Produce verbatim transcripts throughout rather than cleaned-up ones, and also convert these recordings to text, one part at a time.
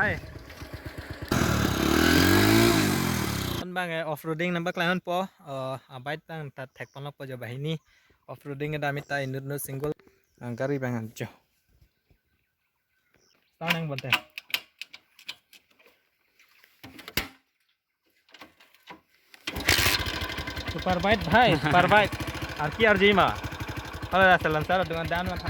Hai. Kon bang, eh, off-roading nang paklang ponpo, eh, abike bang ta thek ponlokpo jo banghini. Off-roading kedam ita inut nu single, eh, gari bang anjo. Start nang bonte. Super bike bhai, super bike. Ar ki arji ma? Hala, silencer adung an dam lang.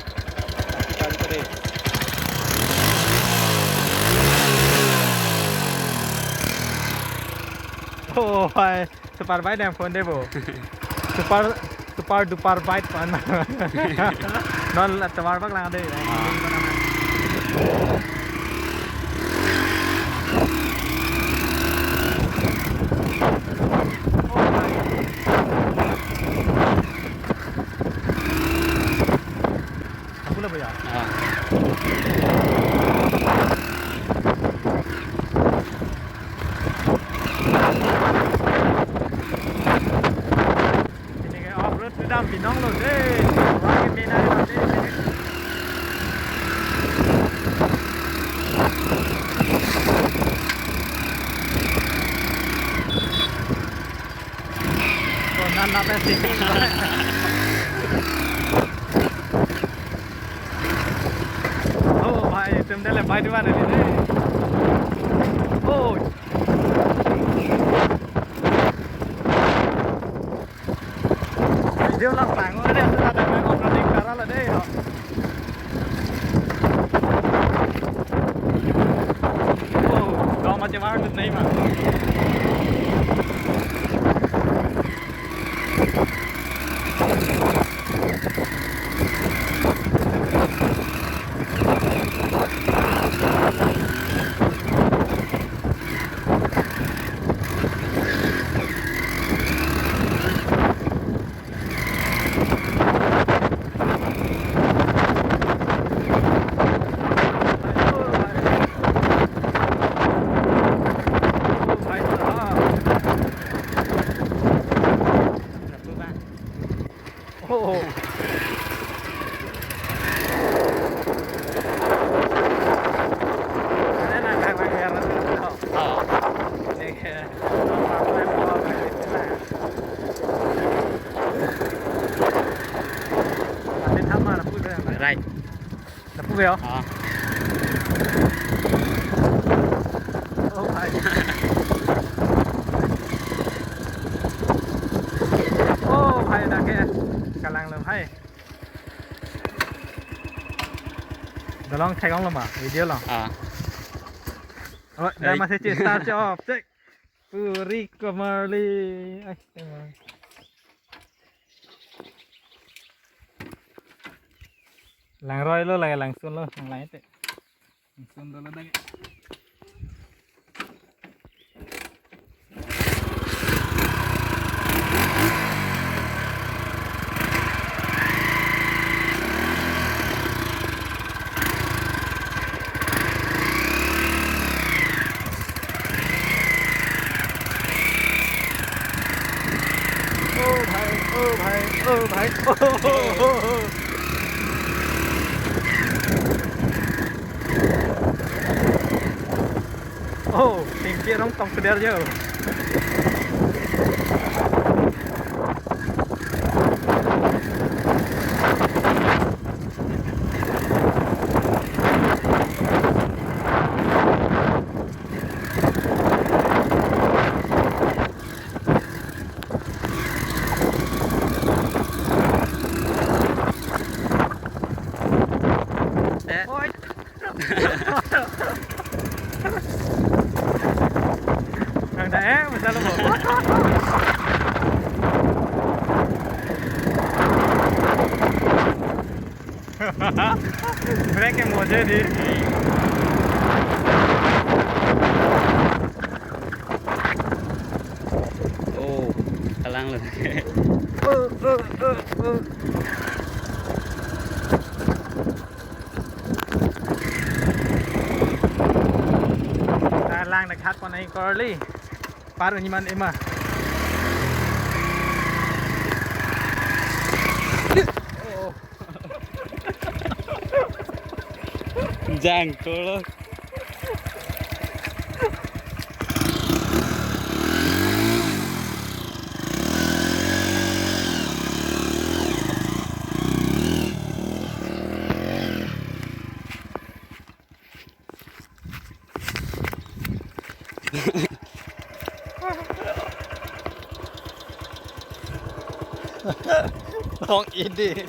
Oh bhai, super bike damphonde bo. Super, super duper bike pan. Non la tovar bak lang de. Ah. Aku lah, ya. Ah. Ini ke off-road kedam binong lo de. Wah, ini nang lo de. Oh, nan nat sih. Oh bhai, tum dele bike duan ini de. Oh. Video lang tang, oh, ini sudah ada yang off-roading cara lah de, oh. Oh, kau macam mana tuh, Naima? Oh. Right. Lapu be, oh. Ah. Oh bhai. Oh bhai, dak ke kalang lo bhai. Dolong thek-ong lo ma, video lo. Ah. Oh, dah. Hai. Masih cek, start cek, off cek. Puri Komarli. Ai, tema. Langroi lo lagi, langsun lo, langlang ite. Langsun dolo lagi. Oh bhai, oh bhai, oh bhai, oh, oh, oh, oh. Oh, tingki rong tong keder jo. Eh. Oi. Nang dah, eh, masa lo. Brake ke moje di. Oh, kalang lo. Oh, oh, oh, oh. Kalang dekat pon ai Komarli. Par unyi man ema. Oh. Jang, tolong. Tong idi.